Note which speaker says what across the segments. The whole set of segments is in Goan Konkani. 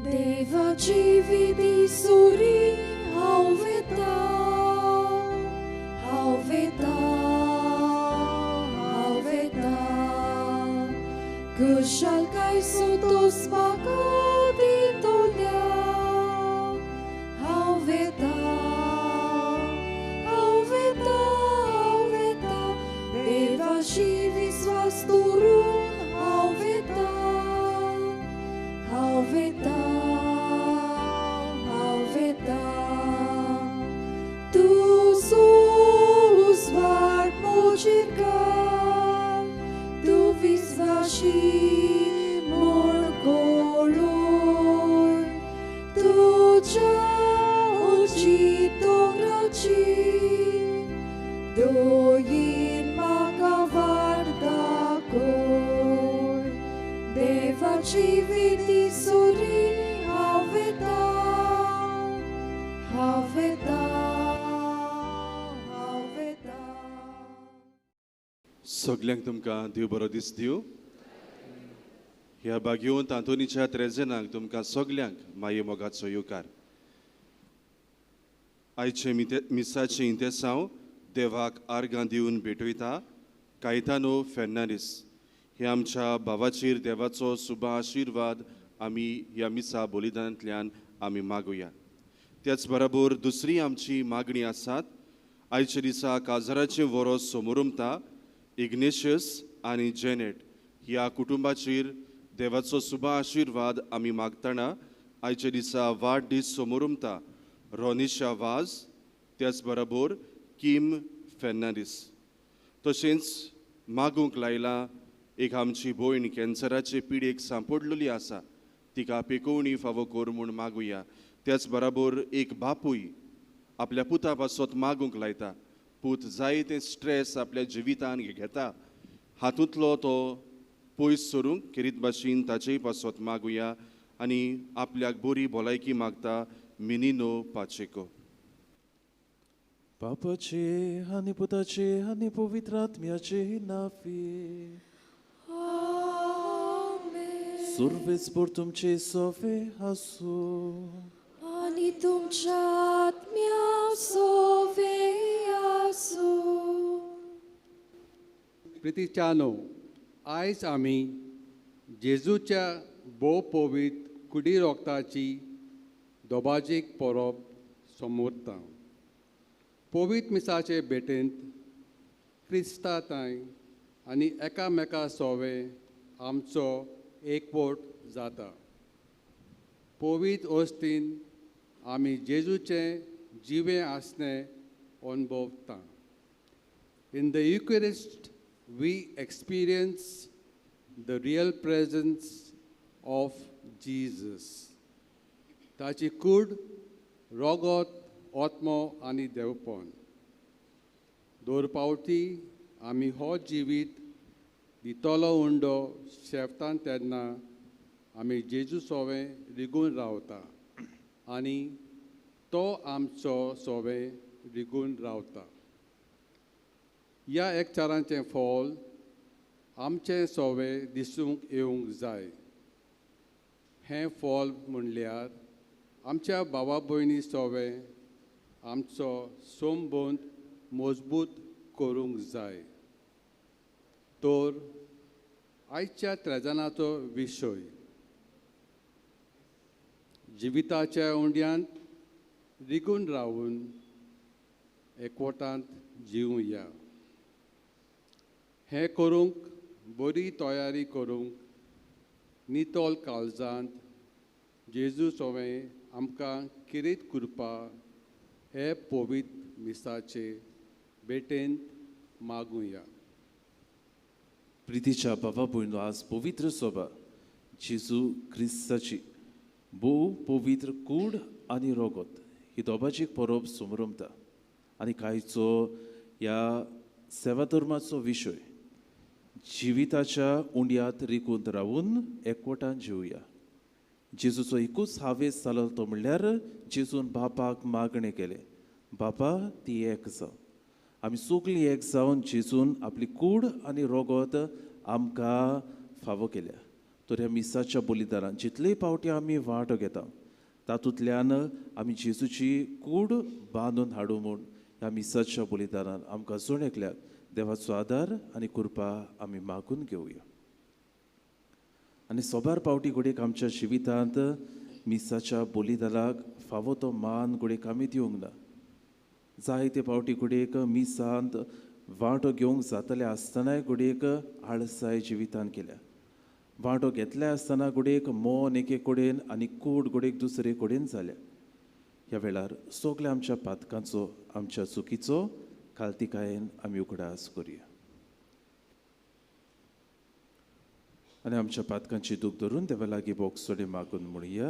Speaker 1: देवाची विधी सुरी हांव वेता, हांव वेता, हांव वेता. कुशालकाय संतोष म्हाका दितल्या. हांव वेता, हांव वेता, हांव वेता. देवाशी विस्वास दवरून हांव वेता, हांव वेता, हांव वेता. तूं सुवात म्हजेर घाल, तूं विस्वाशी म्हूण कळय. तुज्या उंची दोंगराची दोयीन म्हाका वाट दाखय. देवाची विधी सुरी हांव वेता, हांव वेता, हांव वेता.
Speaker 2: सगल्यांक तुमकां देव बरो दीस दिवं. ह्या बागेवंत आंतोनीच्या त्रेजेनाक तुमकां सगल्यांक माये मोगाचो येवकार. आयचे मिसाचें इंतेसांव देवाक आर्गां दिवन भेटयता कायतानो फेर्नांडीस. हे आमच्या भावाचेर देवाचो सुबा आशिर्वाद आमी ह्या मिसा बलिदानांतल्यान आमी मागुया. त्याच बराबर दुसरी आमची मागणी आसात. आयच्या दिसा काजाराचें वरोस समोरमता इग्नेशियस आनी जेनेट ह्या कुटुंबाचेर देवाचो सुबा आशिर्वाद आमी मागतना आयच्या दिसा वाडदीस समोरमता रोनिशा वाज, त्याच बराबर किम फेर्नांडीस. तशेंच मागूंक लायला एक आमची भयण कॅन्सराचे पिडेक सांपडलेली आसा, तिका पेकोवणी फावो कर म्हूण मागुया. त्याच बराबर एक बापूय आपल्या पुता पासत मागूंक लायता. पूत जायते स्ट्रेस आपल्या जिवितान घेता, हातूंतलो तो पयस सरूंक खेरीत भाशेन ताचेय पासत मागुया. आनी आपल्याक बरी भलायकी मागता मिनिनो पाचेको.
Speaker 3: बापाचे आनी पुताचे आनी पवित्र आत्म्याचे नांवी. सुर्वेस्पर तुमचे सोवे आसूं.
Speaker 1: आनी तुमच्या आत्म्या सोवे आसूं.
Speaker 4: प्रितीच्यानो, आयज आमी जेजूच्या भोव पवित्र कुडी रोगताची दोबाजीक परब समोरता. पवित्र मिसाचे भेटेंत क्रिस्ता तांय आनी एकामेका सोवे आमचो एकवट जाता. पवित्र ओस्तीन आमी जेजूचें जिवें आसणें अनुभवता. In the Eucharist we experience the real presence of Jesus. ताची कूड, रोगत, आत्मो आनी देवपण. दर पावटी आमी हो जिवीत दितलो उंडो शेवटान तेन्ना आमी जेजू सोवें रिगून रावता आनी तो आमचो सोवें रिगून रावता. ह्या एकचारांचें फल आमचें सोवें दिसूंक येवंक जाय. हें फल म्हणल्यार आमच्या भावा भयणी सोवें आमचो संबंद मजबूत करूंक जाय. तर आयच्या त्रेजनाचो विशय जिविताच्या उंड्यांत रिगून रावून एकवटांत जिवया. हें करूंक बरी तयारी करूंक नितळ काळजांत जेजू सोवें आमकां किरीत कृपा हे पवित्र मिसाचे भेटेंत मागुया.
Speaker 3: प्रितीच्या बाबा भयणो, आज पवित्र सभा जेजू क्रिस्ताची भोव पवित्र कूड आनी रोगत ही दोबाजीक परब समरमता. आनी कांयचो ह्या सेवा धर्माचो विशय जिविताच्या उंड्यांत रिगून रावून एकवटान जिवया. जेजूचो एकूच हावेस जालो तो म्हणल्यार जेजून बापाक मागणें केलें, बापा ती एक जावं. आमी सगळीं एक जावन जेजून आपली कूड आनी रोगोत आमकां फावो केल्या. तर ह्या मिसाच्या बलिदानान जितले पावटी आमी वांटो घेता तातूंतल्यान आमी जेजूची कूड बांदून हाडूं म्हूण ह्या मिसाच्या बलिदानान आमकां जण एकल्याक देवाचो आदार आनी कृपा आमी मागून घेवया. आनी सोबार पावटी घडयेक आमच्या जिवितांत मिसाच्या बलिदानाक फावो तो मान घडयेक आमी दिवंक ना. जायते पावटी घडयेक मिसांत वांटो घेवंक जातले आसतनाय घडयेक आळसाय जिवितान केल्या. वांटो घेतले आसतना घडयेक मन एके कडेन आनी कूड घडयेक दुसरे कडेन जाल्या. ह्या वेळार सगल्या आमच्या पातकांचो, आमच्या चुकीचो खालतिकायेन आमी उगडास करुया आनी आमच्या पातकांची दूख धरून देवा लागीं बोगसोडे मागून म्हणया.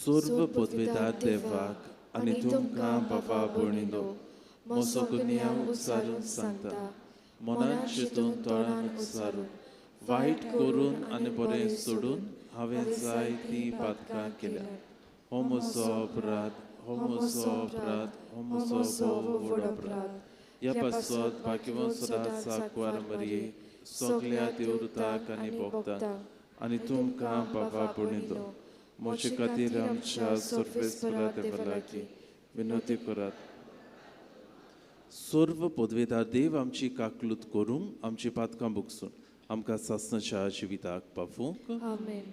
Speaker 3: सर्व पदवेदार देवाक आनी तुमकां बाबा भयणीनो म्हजो गुन्यांव उच्चारून सांगता, मनान चिंतून तोंडान उच्चारून वायट करून आनी बरें सोडून हांवें जायतीं पातकां केल्या. हो म्हजो अपराध, हो म्हजो अपराध, हो म्हजो भोव व्हड अपराध. ह्या पासत भाग्यवंत सदांच साकवार मरये, सगल्या देवदूताक आनी भोगतांक आनी तुमकां बाबा भयणीनो म्हजे खातीर आमच्या सर्वेस्परा देवा लागीं विनवती करात. सर्व पदवेदार देव आमची काकलूत करूंक, आमची पातकां भोगसून आमकां सासणाच्या जिविताक पावोवंक.
Speaker 1: आमेन.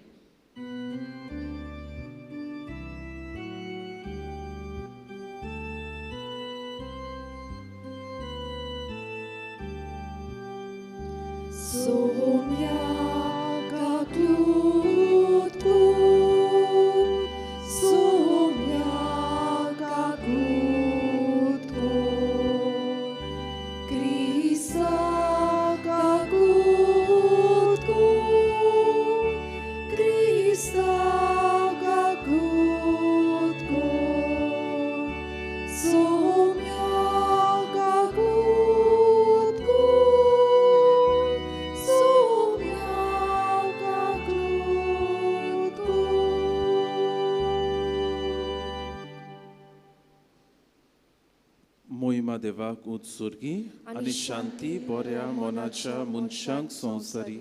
Speaker 1: सोम्या काकलूत कर, सोम्या काकलूत कर, क्रिस्ता काकलूत कर, क्रिस्ता काकलूत कर, सोम्या काकलूत कर, सोम्या काकलूत कर.
Speaker 3: मोहिमा देवाक उत्सर्गी आनी शांती बऱ्या मनाच्या मनशांक संवसारी.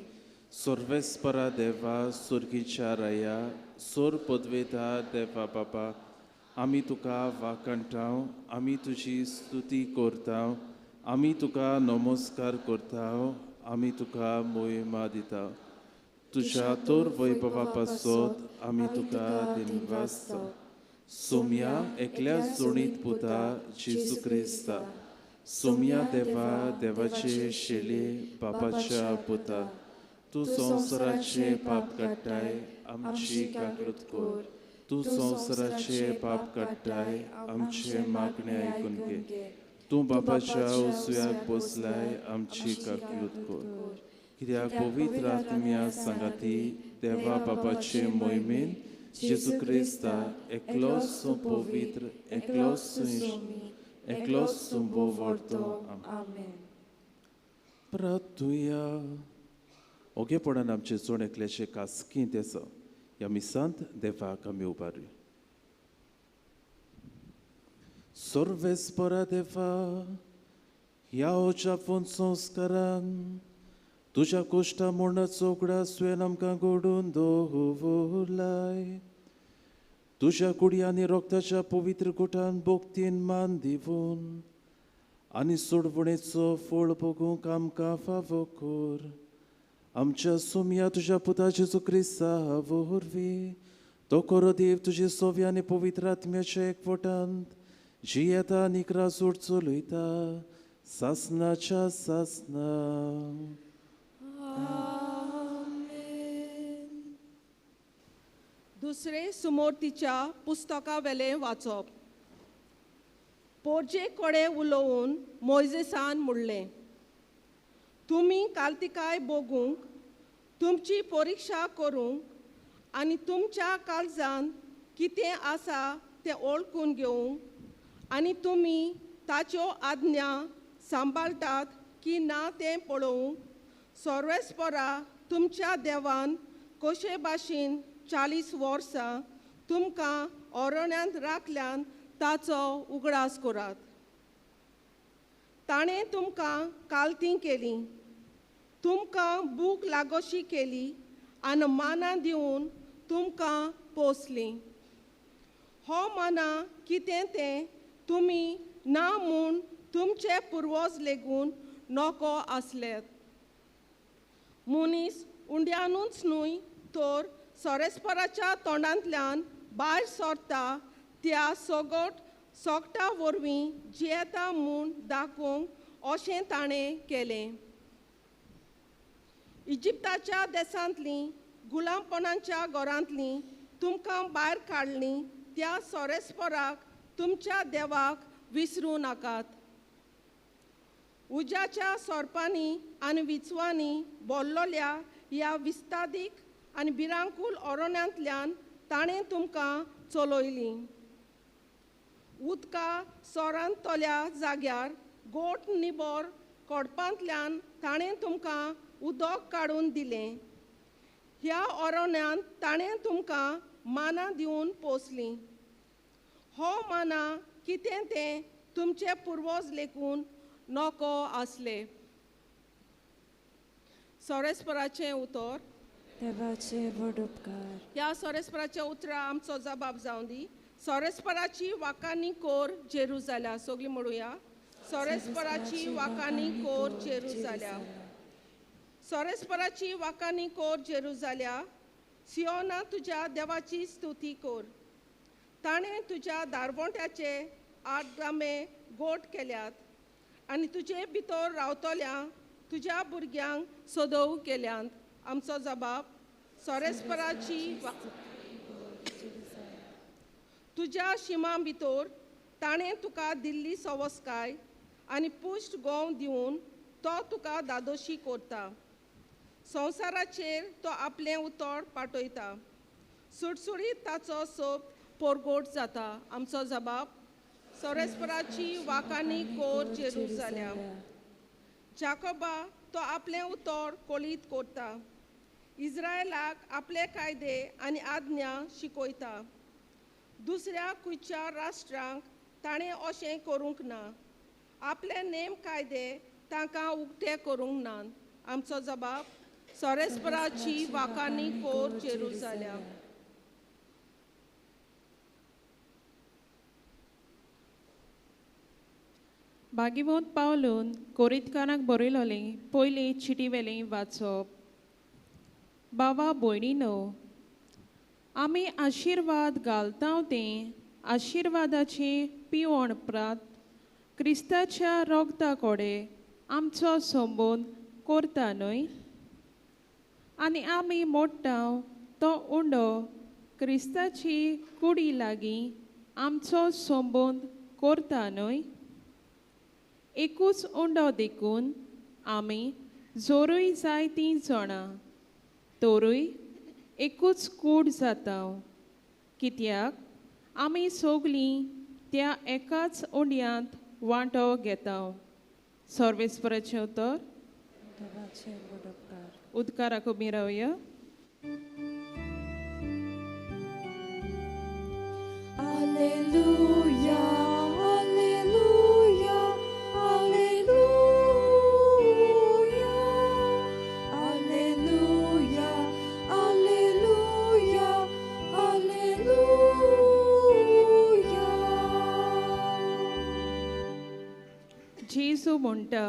Speaker 3: सर्वेस्परा देवा, सुर्गीच्या राया, सोर पदवेदार देवा बाबा, आमी तुका वाखाणटाव, आमी तुजी स्तुती करताव, आमी तुका नमस्कार करताव, आमी तुका मोहिमा दिता. तुज्या तर वैभवा पासत आमी तुका दिनवासता. सोम्या एकल्या जोडीत पुता जेजू क्रिस्ता, सोम्या देवा, देवाचे शेले बापाच्या पुता, तूं संवसाराचे पाप काडटाय आमची काकळूत कर. तूं संवसाराचे पाप काडटाय आमचे मागणें आयकून घे. तूं बापाच्या उजव्याक बसलाय आमची काकळूत कर. कित्याक पवित्र आत्म्या सांगाती देवा बापाचे मोहिमेन जेजू क्रिस्ता एकलोच पवित्र, एकलोच एकलोच भोवतो.
Speaker 1: आमेन.
Speaker 3: प्रार्थुया. ओगेपणान आमचे चोण एकल्याचे कास्कींत आसा ह्या मिसांत देवाक आमी उबारुया. सर्वेस्परा देवा, ह्या ओजापून संस्कारान तुज्या कोश्टा मरणाचो उगडास तुवें आमकां घडोवन दवरलाय. तुज्या कुडी आनी रोगताच्या पवित्र गुटान भक्तीन मान दिवन आनी सोडवणेचो फळ भोगूंक आमकां फावो कर. आमच्या सोम्या तुज्या पुता जेजू क्रिस्ता वरवीं तो खरो देव तुजे सोव्या आनी पवित्र आत्म्याच्या एकवटांत जियेता आनी राजवट चलयता सासनाच्या सासना.
Speaker 1: आमेन.
Speaker 5: दुसरे सुमोर्तीच्या पुस्तका वेलें वाचप. पोरजे कडेन उलोवन मोयजेसान म्हणलें, तुमी कालतिकाय भोगूंक, तुमची परिक्षा करूंक आनी तुमच्या काळजान कितें आसा तें वळखून घेवंक आनी तुमी ताच्यो आज्ञा सांबाळटात की ना तें पळोवंक सर्वेस्परा तुमच्या देवान कशे भाशेन 40 वर्सां तुमकां अरण्यांत राखल्यान ताचो उगडास करात. ताणें तुमकां कालती केली, तुमकां भूक लागोशी केली आनी मानां दिवन तुमकां पोसली. हो माना कितें तें तुमी ना म्हूण तुमचे पुर्वज लेगून नको आसले. मनीस उंड्यानूच न्हय तर सोरेस्पराच्या तोंडांतल्यान भायर सरता त्या सगट सोगटा वरवीं जियेता म्हूण दाखोवंक अशें ताणें केलें. इजिप्ताच्या देशांतलीं गुलामपणाच्या घरांतलीं तुमकां भायर काडलीं त्या सोरेस्पराक तुमच्या देवाक विसरूं नाकात. उज्याच्या सोरपांनी आनी विंचवांनी बोल्लोल्या ह्या विस्तादीक आनी भिरांकूल अरण्यांतल्यान ताणें तुमकां चलयलीं. उदका सोरांतल्या जाग्यार गोट निबोर कोडपांतल्यान ताणें तुमकां उदक काडून दिलें. ह्या अरण्यांत ताणें तुमकां मानां दिवन पोसलीं. हो माना कितें तें तुमचे पुर्वज लेखून नको आसले. सोरेस्पराचें उतर.
Speaker 1: देवाचे व्हड उपकार.
Speaker 5: ह्या सोरेस्पराच्या उतरां आमचो जबाब जावं दी. सोरेस्पराची वाकांनी कोर जेरुजाल्या. सगळीं म्हणुया, सोरेस्पराची वाकांनी कोर जेरुजाल्या. सोरेस्पराची वाकांनी कोर जेरुजाल्या. सियोना तुज्या देवाची स्तुती कोर. ताणें तुज्या दारवंट्याचे आडगामे गोट केल्यात आनी तुजे भितर रावतल्या तुज्या भुरग्यांक सदोव केल्यात. आमचो जबाब सोरेस्पराची. तुज्या शिमा भितर ताणें तुका दिल्ली सवस्काय आनी पुश्ट गोंव दिवन तो तुका दादोशी करता. संवसाराचेर तो आपलें उतर पाठयता. सुटसुडीत ताचो सोप पोरगोट जाता. आमचो जबाब सोरेस्पराची वाकांनी कोर जेरुजाल्या. जाकोबा तो आपलें उतर कोलीत करता. इस्रायलाक आपले कायदे आनी आज्ञा शिकयता. दुसऱ्या खंयच्या राष्ट्रांक ताणें अशें करूंक ना. आपले नेम कायदे तांकां उक्ते करूंक ना. आमचो जबाब सोरेस्पराची वाकांनी कोर जेरुजाल्या.
Speaker 6: भागीवंत पावलून कोरितकारांक बरयलोलें पयले चिटीवेलें वाचप. बाबा भयणीनो, आमी आशिर्वाद घालता तें आशिर्वादाचें पिवण प्रात क्रिस्ताच्या रोगता कोडे आमचो संबंद करता न्हय. आनी आमी मोडटा तो उंडो क्रिस्ताची कुडी लागीं आमचो संबंद करता न्हय. एकूच उंडो देखून आमी जोरूय जायतीं जाणां तरूय एकूच कूड जाता, कित्याक आमी सगलीं त्या एकाच उंड्यांत वांटो घेता. सर्वेस्पराचें उतर. उदकाराक उबी रावया.
Speaker 1: Alleluia, alleluia, alleluia, alleluia, alleluia, alleluia.
Speaker 6: जेजू म्हणटा,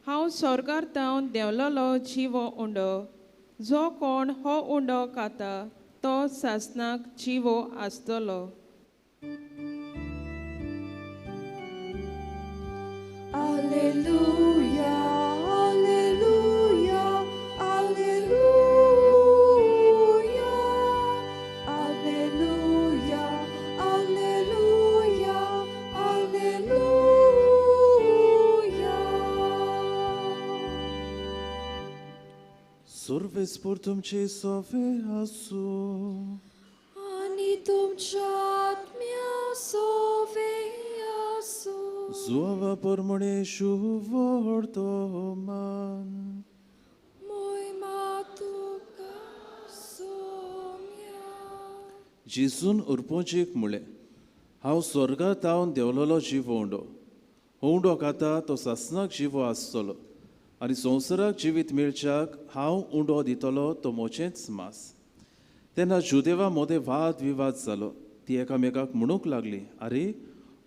Speaker 6: हांव स्वर्गार तावन देंवलोलो जिवो उंडो. जो कोण हो उंडो खाता तो सासनाक जिवो आसतलो.
Speaker 1: Alleluia, alleluia, alleluia, alleluia, alleluia, alleluia.
Speaker 3: सर्वेस्पर तुमचे सोफे आसूं.
Speaker 1: आनी तुमच्या आत्म्या सोवे आसूं.
Speaker 3: जुआवा परमणेशु वर्तमान.
Speaker 1: मोहिमा तुका सोम्या.
Speaker 3: जेजून उरपोंचेक म्हणलें, हांव स्वर्गार तावन देंवलेलो जिवो उंडो, हो उंडो खाता तो सासणाक जिवो आसतलो आनी संवसाराक जिवीत मेळच्याक हांव उंडो दितलो तो म्हजेंच मांस. तेन्ना जुदेवा मदें वाद विवाद जालो. ती एकामेकाक म्हणूंक लागली, आरे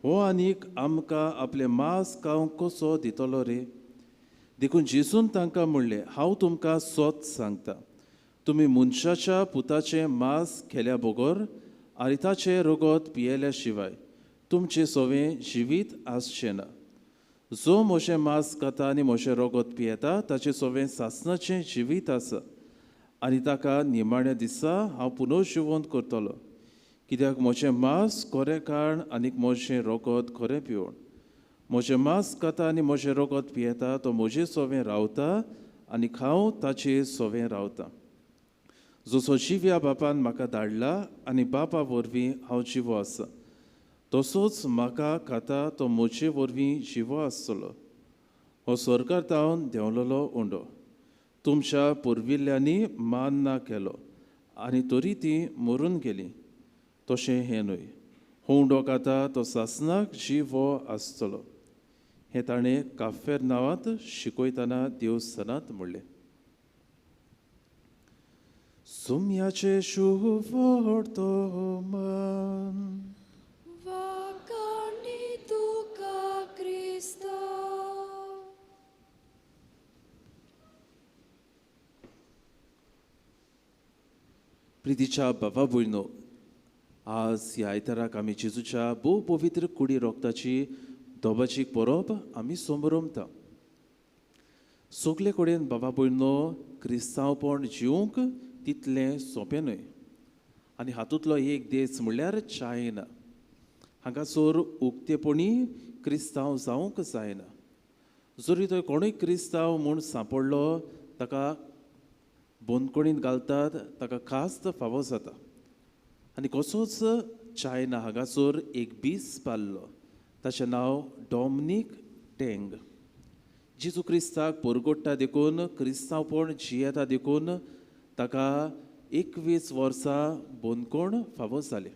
Speaker 3: हो आनीक आमकां आपलें मांस खावंक कसो दितलो रे? देखून जेजून तांकां म्हणलें, हांव तुमकां सत सांगता, तुमी मनशाच्या पुताचें मांस खेल्या बगर आनी ताचें रगत पियेल्या शिवाय तुमचें सवें जिवीत आसचें ना. जो म्हजें मांस खाता आनी म्हजें रगत पियेता ताचें सवें सासणाचें जिवीत आसा आनी ताका निमाण्या दिसा हांव पुनर्जिवंत करतलो. कित्याक म्हजें मांस खरें खाण आनी म्हजें रगत खरें पिवण. म्हजें मांस खाता आनी म्हजें रगत पियेता तो म्हजे सवें रावता आनी हांव ताचे सवें रावता. जसो जिव्या बापान म्हाका धाडला आनी बापा वरवीं हांव जिवो आसा तसोच म्हाका खाता तो म्हजे वरवीं जिवो आसतलो. हो स्वर्गार तावन देंवलेलो उंडो तुमच्या पुर्विल्ल्यांनी मान ना केलो आनी तरी ती मरून गेली, तशें हें न्हय. हो उंडो खाता तो सासणाक जिवो आसतलो. हें ताणें काफेर नांवांत शिकयतना देवस्थानांत म्हणलें. सुम्याचें शुभवर्तमान.
Speaker 1: वाखाणी तुका क्रिस्ता.
Speaker 3: प्रितीच्या बाबा भयणो, आज ह्या आयताराक आमी जेजूच्या भोव पवित्र कुडी रोगताची दोबाची परब आमी समरमता. सगले कडेन बाबा भयणो क्रिस्तांवपण जिवंक तितलें सोंपें न्हय आनी हातूंतलो एक देश म्हणल्यार चायना. हांगासर उक्तेपणी क्रिस्तांव जावंक जायना. जरी थंय कोणूय क्रिस्तांव म्हूण सांपडलो ताका बंदखणींत घालतात, ताका खास्त फावो जाता. आनी कसोच चायना हांगासर एक बीस पाल्लो, ताचें नांव डॉमनीक टेंग. जेजू क्रिस्ताक परगोडटा देखून, क्रिस्तांवपण जियेता देखून ताका 21 वर्सां बंदखण फावो जाली.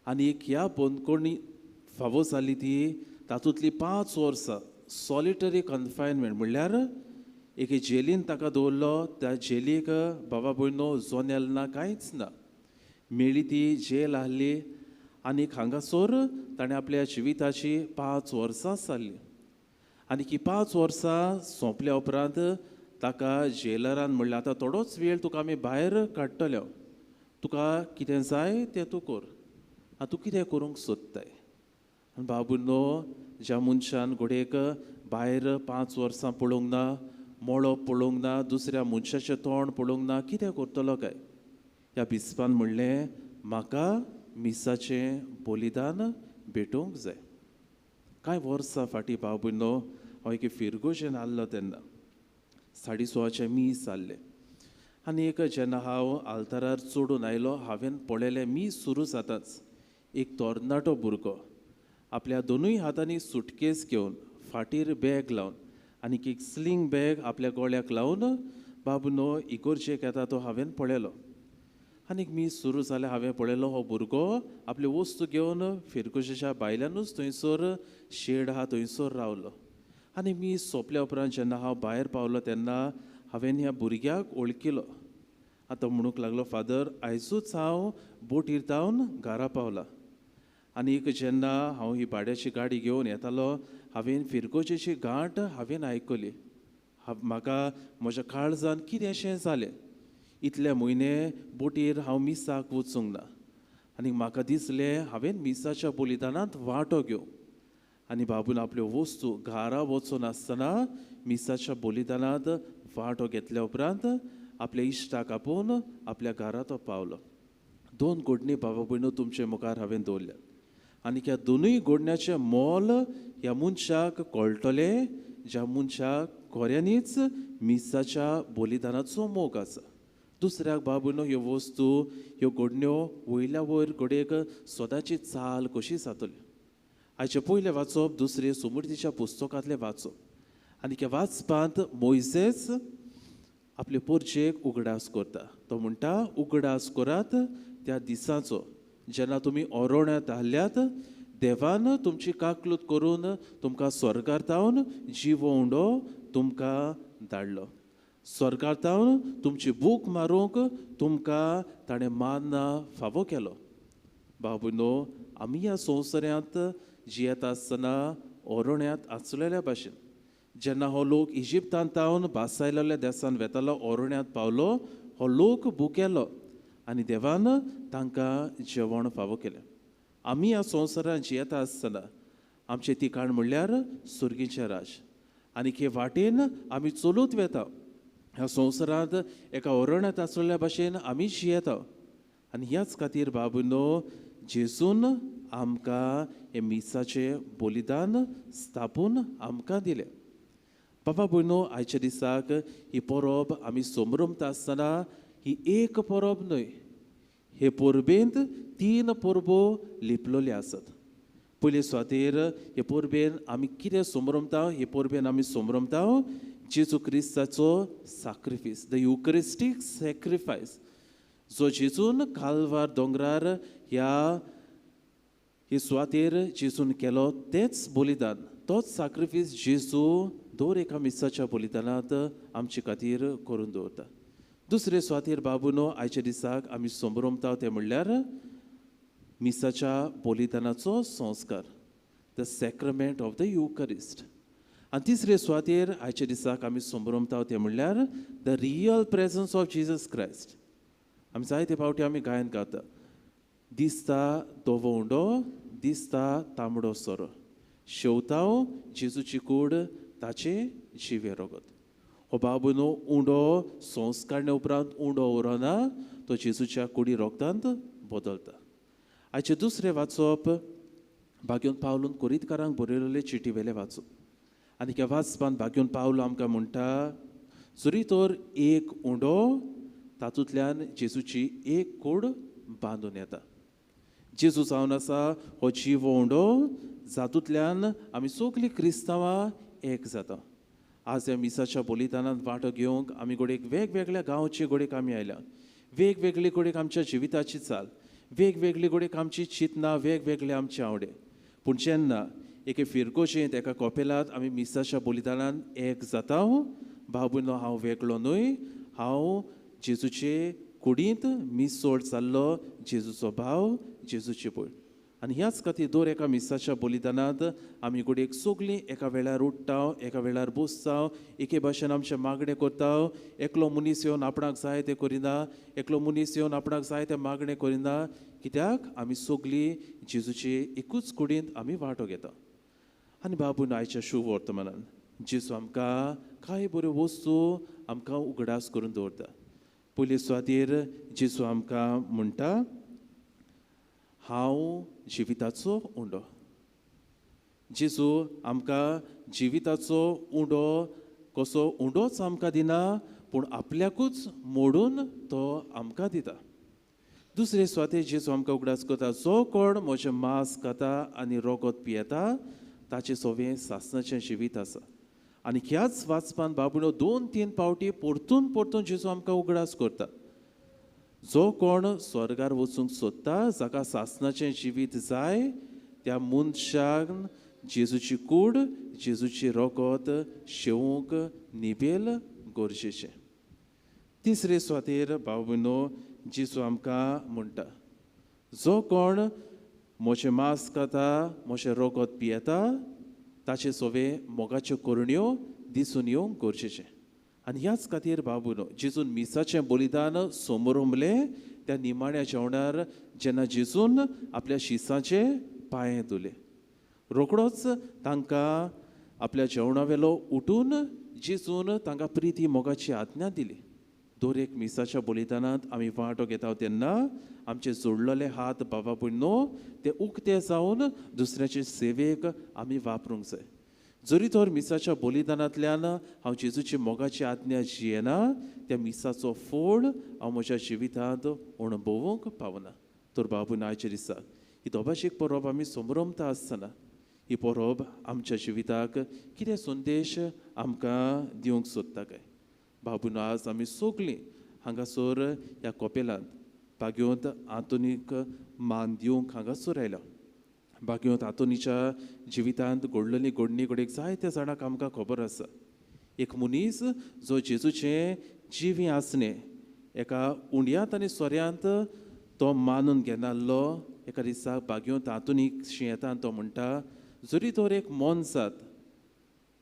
Speaker 3: आनी ह्या बंदखणी फावो जाली ती तातूंतली 5 वर्सां सॉलिटरी कन्फायनमेंट म्हणल्यार एके जेलीन ताका दवरलो. त्या जेलीक बाबा भयणो जनेल ना, कांयच ना, मेळ्ळी ती जेल आहली. आनी हांगासर ताणें आपल्या जिविताची 5 वर्सां सारली. आनी ही 5 वर्सां सोंपल्या उपरांत ताका जेलरान म्हणलें, आतां थोडोच वेळ तुका आमी भायर काडटले, तुका कितें जाय तें तूं कर, आतां तूं कितें करूंक सोदताय. आनी बाबुनो ज्या मनशान घडयेक भायर 5 वर्सां पळोवंक ना, मळब पळोवंक ना, दुसऱ्या मनशाचें तोंड पळोवंक ना, कितें करतलो काय? ह्या बिस्पान म्हणलें, म्हाका मिसाचें बलिदान भेटोवंक जाय. कांय वर्सां फाटीं भाव भयणो हांव एके फिरगोजेन आहलो तेन्ना 6:30 मीस जाल्लें. आनी एक जेन्ना हांव आल्तारार चडून आयलो हांवें पळयलें मीस सुरू जाताच एक तरणाटो भुरगो आपल्या दोनूय हातांनी सुटकेस घेवन फाटीर बॅग लावन आनी एक स्लिंग बॅग आपल्या गळ्याक लावन बाबनो इगोर्जेक येता तो हांवें पळयलो. आनी मीस सुरू जालें हांवें पळयलो हो भुरगो आपल्यो वस्तू घेवन फिरगोजेच्या भायल्यानूच थंयसर शेड आहा थंयसर रावलो. आनी मीस सोंपल्या उपरांत जेन्ना हांव भायर पावलो तेन्ना हांवें ह्या भुरग्याक वळखिलो. आतां म्हणूंक लागलो, फादर आयजूच हांव बोटीर जावन घरा पावला. आनी एक जेन्ना हांव ही भाड्याची गाडी घेवन येतालो हांवें फिरगोजेची गांठ हांवें आयकली. म्हाका म्हज्या काळजान कितेंशें जालें. इतले म्हयने बोटीर हांव मिसाक वचूंक ना आनी म्हाका दिसलें हांवें मिसाच्या बलिदानांत वांटो घेवं. आनी बाबून आपल्यो वस्तू घरा वचून आसतना मिसाच्या बलिदानांत वांटो घेतल्या उपरांत आपल्या इश्टाक आपोवन आपल्या घरा तो पावलो. 2 घडणी बाबा भयणो तुमचे मुखार हांवें दवरल्या आनी ह्या दोनूय घडण्याचें मोल ह्या मनशाक कळटलें ज्या मनशाक खऱ्यांनीच मिसाच्या बलिदानाचो मोग आसा. दुसऱ्याक बाबा ह्यो वस्तू ह्यो घडण्यो वयल्या वयर घडयेक सदांची चाल कशी जातली. आयचें पयलें वाचप दुसरें सुमूर्तीच्या पुस्तकांतलें वाचप आनी त्या वाचपांत मोयजेस आपले पोरचेक उगडास करता. तो म्हणटा, उगडास करात त्या दिसाचो जेन्ना तुमी ओरोण्यात आहल्यात देवान तुमची काकलूत करून तुमकां स्वर्गार तावन जिवो उंडो तुमकां धाडलो. स्वर्गार तावन तुमची भूक मारूंक तुमकां ताणें मान्ना फावो केलो. भाव भयणो, आमी ह्या संवसारांत जियेता आसतना ओरोण्यांत आसलेल्या भाशेन जेन्ना हो लोक इजिप्तांत तावन भासायलेल्या देसान वेतालो ओरोण्यांत पावलो, हो लोक भुकेलो आनी देवान तांकां जेवण फावो केलें. आमी ह्या संवसारांत जियेता आसतना आमचें ठिकाण म्हणल्यार सुर्गीचें राज आनी हे वाटेन आमी चलूत वेता. ह्या संवसारांत एका ओरण्यात आसलेल्या भाशेन आमी जियेता आनी ह्याच खातीर बाबूनो जेजून आमकां हें मिसाचें बलिदान स्थापून आमकां दिलें. बाबा भयणो, आयच्या दिसाक ही परब आमी संभ्रमता आसतना ही एक परब न्हय, हे परबेंत 3 परबो लिपलेल्यो आसात. पयले सुवातेर हे परबेन आमी कितें संभ्रमता, हे परबेन आमी संभ्रमता जेजू क्रिस्ताचो साक्रिफीस, the Eucharistic sacrifice, जो जेजून कालवार दोंगरार ह्या हे सुवातेर जेजून केलो तेच बलिदान, तोच साक्रिफीस जेजू दर एका मिसाच्या बलिदानांत आमचे खातीर करून दवरता. दुसरे सुवातेर बाबूनो आयच्या दिसाक आमी संभ्रमता तें म्हणल्यार मिसाच्या बलिदानाचो संस्कार, the sacrament of the Eucharist. आनी तिसरे सुवातेर आयच्या दिसाक आमी संभ्रमता तें म्हणल्यार the real presence of Jesus Christ. आमी जायते फावटी आमी गायन गाता, दिसता धवो उंडो, दिसता तांबडो सोरो, शेवताव जेजूची कूड ताचें जिवें रगत. हो बाबूनो उंडो संस्कारणे उपरांत उंडो उरना, तो जेजूच्या कुडी रोगतांत बदलता. आयचें दुसरें वाचप भाग्योन पावलून कोरीतकारांक बरयलेले चिटी वेलें वाचप आनी ह्या वाचपान भाग्योन पावलो आमकां म्हणटा, जरी तर एक उंडो तातूंतल्यान जेजूची एक कूड बांदून येता. जेजू जावन आसा हो जिवो उंडो जातूंतल्यान आमी सगळीं क्रिस्तांवां एक जाता. आज ह्या मिसाच्या बलिदानांत वांटो घेवंक आमी घडयेक वेगवेगळ्या गांवचे घडयेक आमी आयल्या, वेगवेगळी घडयेक आमच्या जिविताची चाल, वेगवेगळी घडयेक आमची चिंतना, वेगवेगळे आमचे आवडे. पूण जेन्ना एके फिरगोजेंत एका कॉपेलांत आमी मिसाच्या बलिदानांत एक जाता, भाव भयणो हांव वेगळो न्हय, हांव जेजूचे कुडींत मिसोळ जाल्लो जेजूचो भाव, जेजूची भयण. आनी ह्याच खातीर दर एका मिसाच्या बलिदानांत आमी घडयेक सगळीं एका वेळार उठ्ठा, एका वेळार बसता, एके भाशेन आमचें मागणें करता. एकलो मनीस येवन आपणाक जाय तें करिना, एकलो मनीस येवन आपणाक जाय तें मागणें करिना, कित्याक आमी सगळीं जेजूचे एकूच कुडींत आमी वांटो घेता. आनी बाबून आयच्या शुभ वर्तमानान जेजू आमकां कांय बऱ्यो वस्तू आमकां उगडास करून दवरता. पयले सुवातेर जेजू आमकां म्हणटा, हांव जिविताचो उंडो. जेजू आमकां जिविताचो उंडो कसो उंडोच आमकां दिना, पूण आपल्याकूच मोडून तो आमकां दिता. दुसरे सुवातेर जेजू आमकां उगडास करता, जो कोण म्हजें मांस खाता आनी रगत पियेता ताचें सवें सासणाचें जिवीत आसा. आनी ह्याच वाचपान बाबुनो 2-3 फावटी परतून परतून जेजू आमकां उगडास करता, जो कोण स्वर्गार वचूंक सोदता, जाका सासणाचें जिवीत जाय, त्या मनशान जेजूची कूड, जेजूची रगत शेवूंक निबेल गरजेचें. तिसरे सुवातेर भाव भयणो जेजू आमकां म्हणटा, जो कोण म्हजें मांस खाता, म्हजें रगत पियेता, ताचे सवे मोगाच्यो करण्यो दिसून येवंक गरजेचें. आनी ह्याच खातीर बाबूनो जेजून मिसाचें बलिदान समरमलें त्या निमाण्या जेवणार जेन्ना जेजून आपल्या शिसांचे पांये धुले, रोखडोच तांकां आपल्या जेवणा वेलो उठून जेजून तांकां प्रिती मोगाची आज्ञा दिली. दर एक मिसाच्या बलिदानांत आमी वांटो घेता तेन्ना आमचे जोडलेले हात बाबा भयणो ते उक्ते जावन दुसऱ्याचे सेवेक आमी वापरूंक जाय. जरी तर मिसाच्या बलिदानांतल्यान हांव जेजूची मोगाची आज्ञा जियेना, त्या मिसाचो फोड हांव म्हज्या जिवितांत अणभवूंक पावना. तर बाबून आयच्या दिसाक ही दोबाशीक परब आमी संभ्रमता आसतना ही परब आमच्या जिविताक कितें संदेश आमकां दिवंक सोदता काय? बाबून आज आमी सगळीं हांगासर ह्या कपेलांत बागेवंत आंतोनीक मान दिवंक हांगासर आयला. बागेवंत आंतोनीच्या जिवितांत घडलेली घडणी घडयेक जायत्या जाणांक आमकां खबर आसा. एक मनीस जो जेजूचें जिवी आसणें एका उंड्यांत आनी सोऱ्यांत तो मानून घेनासलो. एका दिसा बागेवंत आंतोनीक शिंयेता आनी तो म्हणटा, जरी तर एक मोनजात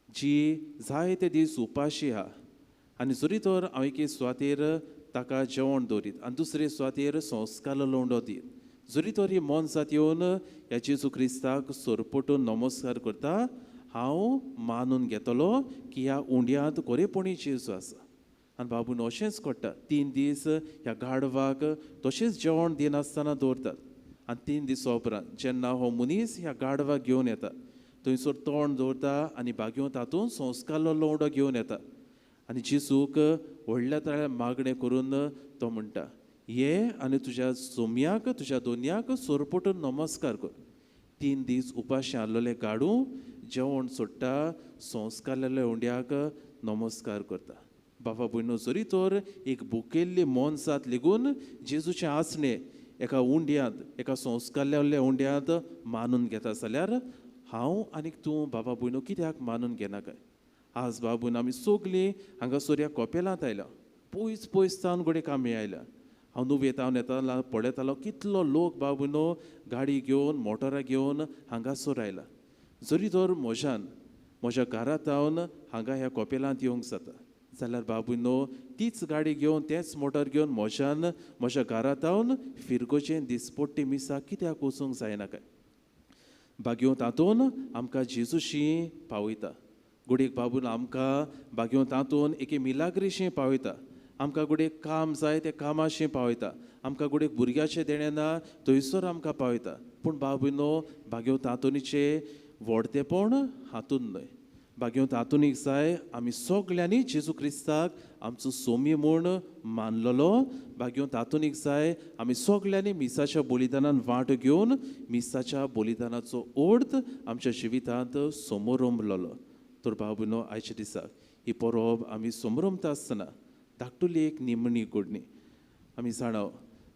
Speaker 3: जी जायते दीस उपाशी आहा आनी जरी तर हांव एके सुवातेर ताका जेवण दवरीत आनी दुसरे सुवातेर संस्कारलो उंडो दीत, जरी तर ही मोनजात येवन ह्या जेजू क्रिस्ताक सरपटून नमस्कार करता, हांव मानून घेतलो की ह्या उंड्यांत खरेपणी जेजू आसा. आनी बाबून अशेंच करता, 3 दीस ह्या गाडवाक तशेंच जेवण दिनासतना दवरतात आनी 3 दिसां उपरांत जेन्ना हो मनीस ह्या गाडवाक घेवन येता थंयसर तोंड दवरता आनी बागेवन तातूंत संस्कारलो उंडो घेवन येता आनी जेजूक व्हडल्या ताळ्या मागणें करून तो म्हणटा, ये आनी तुज्या सोम्याक तुज्या दोनयाक सोरपटून नमस्कार कर. 3 दीस उपाशी आहलोले गाडू जेवण सोडटा, संस्कारलेल्या उंड्याक नमस्कार करता. बाबा भयणो, जरी तर एक भुकेल्ली मोनजात लेगून जेजूचें आसणें एका उंड्यांत एका संस्कारलेल्या उंड्यांत मानून घेता जाल्यार हांव आनीक तूं बाबा भयणो कित्याक मानून घेना काय? आज बाबून आमी सगलीं हांगासर ह्या कोपेलांत आयल्या, पयस पयस सावन घडये आमी आयल्या. हांव नुवें हांव येतालो पळयतालो कितलो लोक बाबूनो गाडी घेवन मोटरां घेवन हांगासर आयला. जरी तर म्हज्यान म्हज्या घरांत हांव हांगा ह्या कोपेलांत येवंक जाता जाल्यार बाबूनो तीच गाडी घेवन तेंच मोटर घेवन म्हज्यान म्हज्या घरांत हांव फिरगोचें दिसपट्टी मिसाक कित्याक वचूंक जायना काय? बागेवंत आंतोन आमकां जेजूशी पावयता. घडयेक बाबून आमकां बागेवंत आंतोन एके मिलाग्रीशी पावयता. आमकां घडयेक काम जाय तें कामाशी पावयता. आमकां घडयेक भुरग्याचें देणें ना थंयसर आमकां पावयता. पूण बाबूनो बागेवंत आंतोनीचें व्हडतेपण हातून न्हय. बागेवंत आंतोनीक जाय आमी सगल्यांनी जेजू क्रिस्ताक आमचो सोमी म्हूण मानलेलो. बागेवंत आंतोनीक जाय आमी सगल्यांनी मिसाच्या बलिदानान वांटो घेवन मिसाच्या बलिदानाचो अर्थ आमच्या जिवितांत समोरंबलेलो. तर बाबूनो आयच्या दिसाक ही परब आमी समरंबता आसतना धाकटुली एक निमणी घडणी आमी जाणा.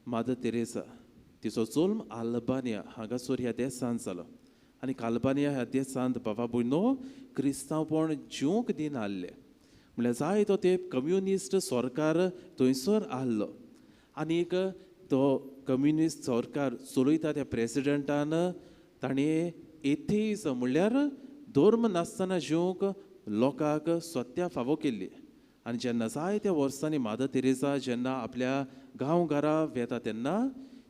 Speaker 3: मादर तेरेसा तिचो जल्म आल्बानिया हांगासर ह्या देशांत जालो आनी आल्बानिया ह्या देशांत बाबा भयणो क्रिस्तांवपण जिवंक दिनासलें. म्हणल्यार जाय तो ते कम्युनिस्ट सरकार थंयसर आहलो आनीक तो कम्युनिस्ट सरकार चलयता त्या प्रेसिडेंटान ताणें एथेइजम म्हणल्यार धर्म नासतना जिवंक लोकांक सत्या फावो केल्ली. आनी जेन्ना जायत्या वर्सांनी मादर तेरेसा जेन्ना आपल्या गांवघरा वेता तेन्ना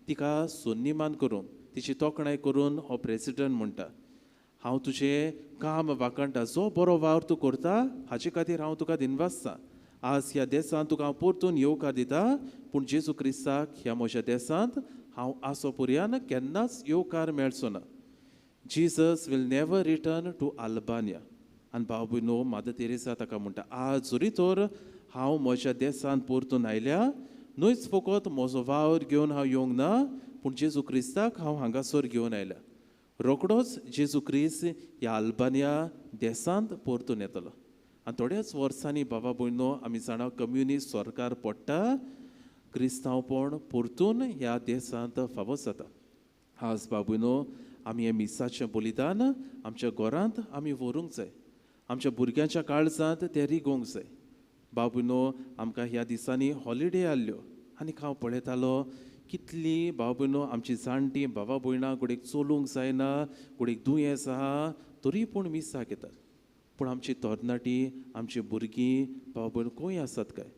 Speaker 3: तिका सन्मान करून तिची तोखणाय करून हो प्रेसिडेंट म्हणटा, हांव तुजें काम वाखाणटा, जो बरो वावर तूं करता हाचे खातीर हांव तुका दिनवासता. आज ह्या देशांत तुका हांव परतून येवकार दिता, पूण जेजू क्रिस्ताक ह्या म्हज्या देशांत हांव आसो पर्यान केन्नाच येवकार मेळचो ना. Jesus will never return to Albania. आनी भाव भयणो मादर तेरेसा ताका म्हणटा, आज जरी तर हांव म्हज्या देशांत परतून आयल्या न्हयच फकत म्हजो वावर घेवन हांव येवंक ना, पूण जेजू क्रिस्ताक हांव हांगासर घेवन आयल्या. रोकडोच जेजू क्रिस्त ह्या आल्बानिया देशांत परतून येतलो. आनी थोड्याच वर्सांनी बाबा भयणो आमी जाणा कम्युनिस्ट सरकार पडटा, क्रिस्तांवपण परतून ह्या देशांत फावो जाता. आज बाबूनो आमी हें मिसाचें बलिदान आमच्या घरांत आमी व्हरूंक जाय, आमच्या भुरग्यांच्या काळजांत तें रिगोवंक जाय. बाबूनो आमकां ह्या दिसांनी हॉलिडे आहल्यो आनी हांव पळयतालो कितली बाबूनो आमची जाणटी बाबा भयणां घडयेक चलूंक जायना, घडयेक दुयेंस आहा तरी पूण मिसाक येतात. पूण आमची तरणाटी आमची भुरगीं बाबा भयण खंय आसात काय?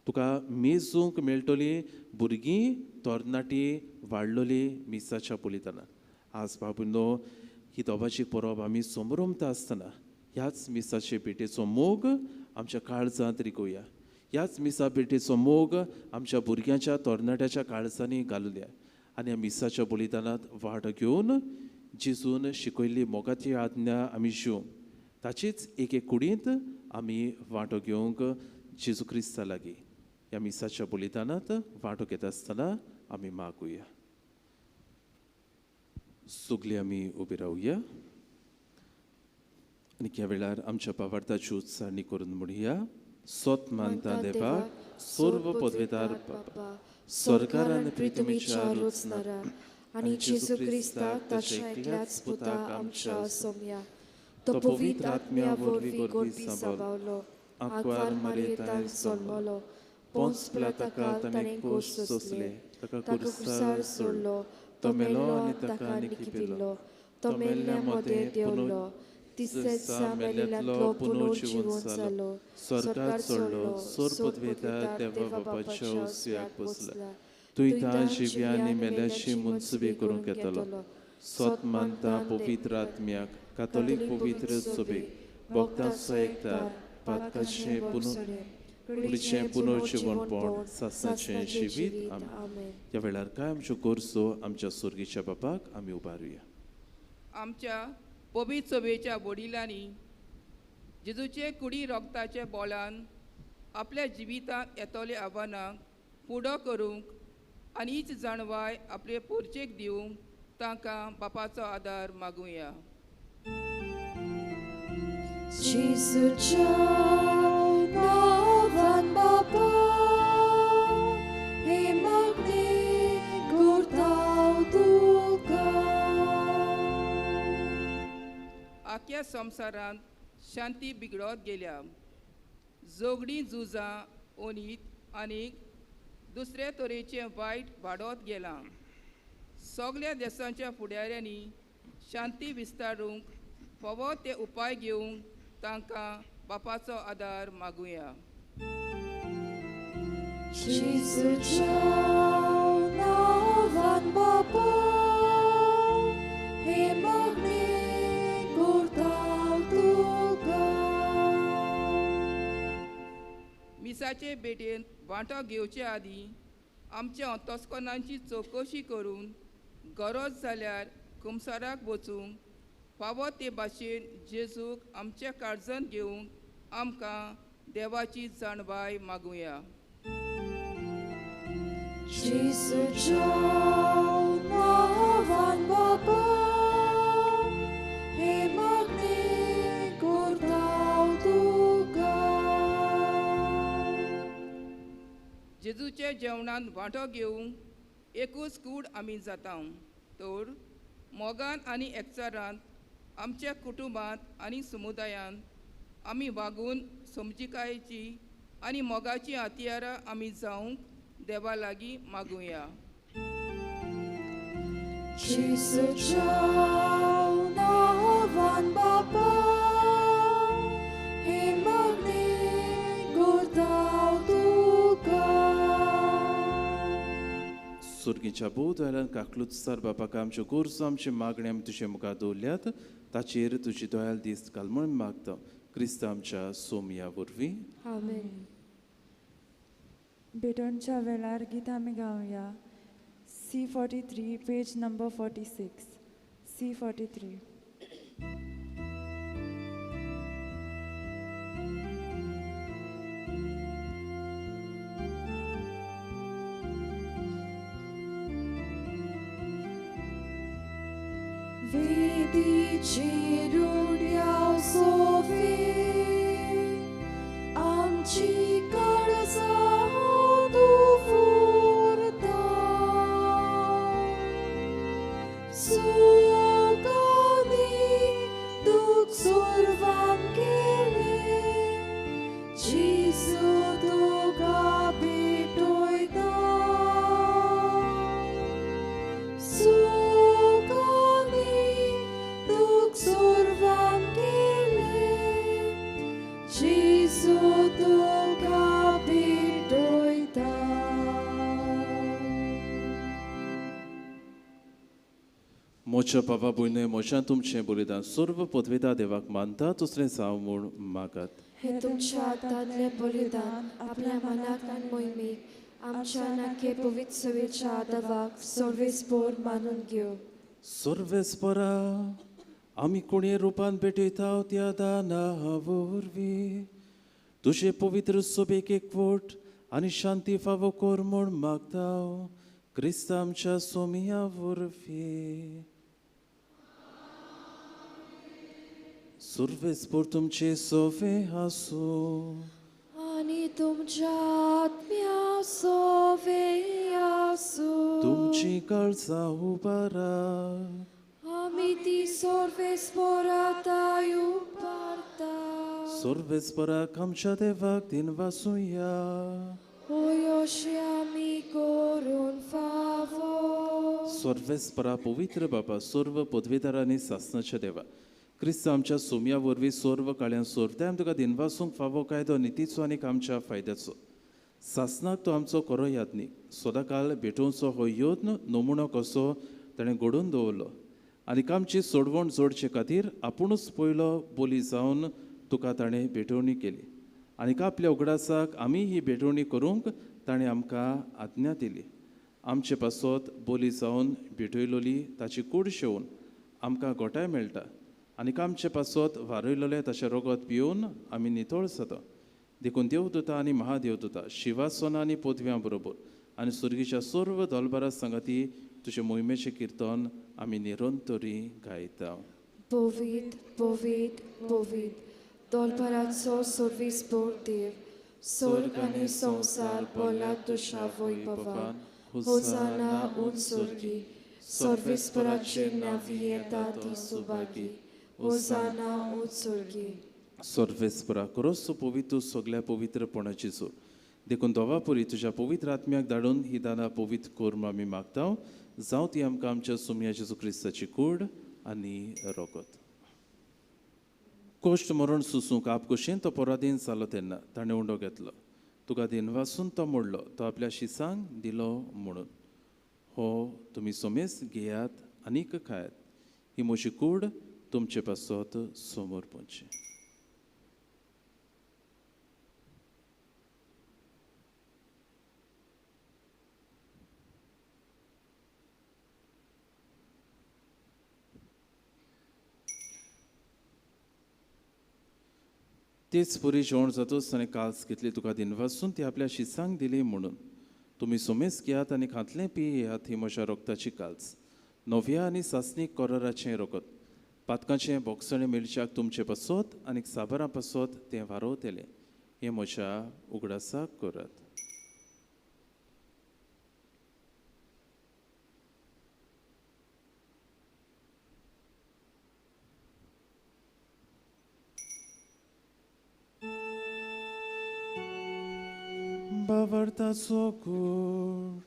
Speaker 3: तुका मेजूंक मेळटली भुरगीं तरणाटी वाडलोली मिसाच्या बलिदानान. आज बाबूनो ही दोबाची परब आमी समरंबता आसतना ह्याच मिसाचे भेटेचो मोग आमच्या काळजांत रिगोवया, ह्याच मिसा भेटेचो मोग आमच्या भुरग्यांच्या तरणाट्याच्या काळजांनी घालुया आनी ह्या मिसाच्या बलिदानांत वांटो घेवन जेजून शिकयल्ली मोगाची आज्ञा आमी जिवंक ताचेच एके कुडींत आमी वांटो घेवंक जेजू क्रिस्ता लागीं ह्या मिसाच्या बलिदानांत वांटो घेता आसतना आमी मागुया. सगळीं आमी उबी रावया आनी ह्या वेळार आमच्या पावार्थाची उत्साहणी करून म्हणया. सोत मानता देवाक सर्व पदवेदार बापा सरकार आनी प्रितमीच्या रचणारा
Speaker 1: आनी जेजू क्रिस्ताक ताच्या एकल्याच पुताक आमच्या सोम्या तो पवित्र आत्म्या वरवीं गोरपी साबावलो आंकवार मारयेतान जल्मलो पोंच पिलाताका ताणें कोश सोंसले
Speaker 3: ताका
Speaker 1: ताका कुसार सोडलो तो मेलो आनी ताका निकिपिल्लो तो मेल्ल्या मदें देंवलो तिसऱ्या दिसा मेल्ल्यांतलो पुनर्जिवन जालो
Speaker 3: स्वर्गार चडलो सोर पदवेदार देवा बापाच्या उजव्याक बसला तुयतां जिव्या आनी मेल्याची मुन्सुबी करूंक येतलो. सोत मानता पवित्र आत्म्याक कातोलीक पवित्र सभेक भक्तांचो एकदार पातकाचें पुनर्चें पुनर्जिवनपण सासणाचें जिवीत. आमेन. ह्या वेळार काय आमच्यो गरजो आमच्या सुर्गीच्या बापाक आमी उबारुया.
Speaker 7: आमच्या पवित्र सभेच्या वडिलांनी जेजूचे कुडी रोगताच्या बोलान आपल्या जिवितांत येतले आव्हानांक फुडो करूंक आनी हीच जाणवाय आपले पोरचेक दिवंक तांकां बापाचो आदार मागुया.
Speaker 1: जेजूच्या नांवान बापा हे मागणें करता तुका.
Speaker 7: आख्या संवसारांत शांती बिगडत गेल्या. झगडीं झुजां ओनीत आनी दुसरे तरेचें वायट वाडत गेलां. सगल्या देशांच्या फुडाऱ्यांनी शांती विस्तारूंक फावो ते उपाय घेवंक तांकां बापाचो आदार मागुया.
Speaker 1: जेजूच्या नांवान बापा हे मागणें करता तुका.
Speaker 7: मिसाचे भेटेंत वांटो घेवचे आदीं आमच्या अंतस्करणांची चवकशी करून गरज जाल्यार कुमसाराक वचूंक फावो ते भाशेन जेजूक आमच्या काळजांत घेवंक आमकां देवाची जाणवाय मागुया.
Speaker 1: जेजूच्या नांवान बापा हे मागणें करता तुका.
Speaker 7: जेजूच्या जेवणांत वांटो घेवंक एकूच कूड आमी जाता तर मोगान आनी एकचारांत आमच्या कुटुंबांत आनी समुदायांत आमी वागून समजिकायेची आनी मोगाची हत्यारां आमी जावंक देवा लागीं मागुया.
Speaker 1: जेजूच्या नांवान बापा हे मागणें करता तुका.
Speaker 3: सुर्गीच्या भोव दयाळान काकलुत्सार बापाक आमच्यो गरजो आमची मागणी आमी तुजे मुखार दवरल्यात ताचेर तुजी दयाळ दीस घाल म्हूण मागता क्रिस्त आमच्या सोमया वरवीं.
Speaker 1: आमेन.
Speaker 8: भेटवणच्या वेळार गीत आमी गावया. C43 page number 46. C43.
Speaker 1: वेदीचेर उड्याव सोफे आमची काळजां तूं फुरता सुखांनी दूख सुरवाम केलें जेजू तुका भेटयता सुखांनी दूख सुरवाम केलें जेजू तुका भेटयता.
Speaker 3: मोच्या बाबा भयणय म्हज्यान तुमचें बलिदान सर्व पदवेदा देवाक मानता तसलें जावं म्हूण मागात.
Speaker 1: हे तुमच्या हातांतलें बलिदान आपल्या मनाक आनी मोहिमेक आमच्या नाके पवित्र सभेच्या आदावाक सर्वेस्पोर मानून घेव.
Speaker 3: सर्वेस्परा आमी कोणे रुपान भेटयता त्या दाना वरवीं तुजे पवित्र सभेक एकवट आनी शांती फावो कर म्हूण मागता क्रिस्त आमच्या सोमया वरवीं. सर्वेस्पोर तुमचे सोवे आसूं.
Speaker 1: आनी आनी तुमच्या आत्म्या सोवे आसूं.
Speaker 3: तुमची काळजां उबारा.
Speaker 1: आमी ती सोर्वेस्पोराताय उबारता.
Speaker 3: सोर्वेस्पराक आमच्या देवाक दिनवासुया.
Speaker 1: होय आमी करून फावो.
Speaker 3: सोर्वेस्परा पवित्र बापा, सर्व पदवेदारांनी सासनाच्या देवा, क्रिस्त आमच्या सोम्या वरवीं सर्व काळ्यान सोरत्या आमी तुका दिनवासूंक फावो कायदो नितीचो आनी आमच्या फायद्याचो. सासनाक तो आमचो खरो याज्ञीक, सदांकाल भेटोवचो हो यत्न नमुनो कसो ताणें घडोवन दवरलो आनी आमची सोडवण जोडचे खातीर आपुणूच पयलो बोली जावन तुका ताणें भेटवणी केली आनी आपल्या उगडासाक आमी ही भेटवणी करूंक ताणें आमकां आज्ञा दिली. आमचे पासत बोली जावन भेटयलोली ताची कूड शेवून आमकां गोठाय मेळटा आनी आमचे पासत वारयलोलें ताचें रगत पिवन आमी नितळ जाता. देखून देवदूता आनी महादेवदूता शिवासना आनी पदव्यां बरोबर आनी सुर्गीच्या सर्व दलबारा सांगाती तुजे मोहिमेचें किर्तन आमी निरंतरी गायता.
Speaker 1: पवित्र पवित्र पवित्र दलबाराचो सर्वीस देव, स्वर्ग आनी संवसार भरला तुज्या वैभवान. होसाना उंच स्वर्गी, सर्वेस्पराचे नांवी येता ती सुभागी. होसाना उंच स्वर्गी.
Speaker 3: सर्वेस्परा खरोच पवित्र सगळ्या पवित्रपणाची जोड, देखून दोवापुरी तुज्या पवित्र आत्म्याक धाडून ही दानां पवित्र कर म्हूण आमी मागता. जावं ती आमकां आमच्या सुमया जेजू क्रिस्ताची कूड आनी रगत. कश्ट मरण सोसूंक आपकुशीन तो पराधीन जालो तेन्ना ताणें उंडो घेतलो, तुका दिनवासून तो मोडलो, तो आपल्या शिसांक दिलो म्हणून. हो तुमी सोमेस घेयात आनीक खायात, ही म्हजी कूड तुमचे पासत समोर पोवची. तेच पुरी जेवण जातूच ताणें काल्स घेतली, तुका दिनवासून ती आपल्या शिसांक दिली म्हणून. तुमी सोमेस घेयात आनी खातलें पियेयात, ही म्हज्या रगताची काल्स, नव्या आनी सासणीक कराराचें रगत. पातकांचें बोगसणें मेळच्याक तुमचे पासत आनी साबारां पासत तें वारोवतलें. हें म्हज्या उगडासाक करात. बावरताचो कूड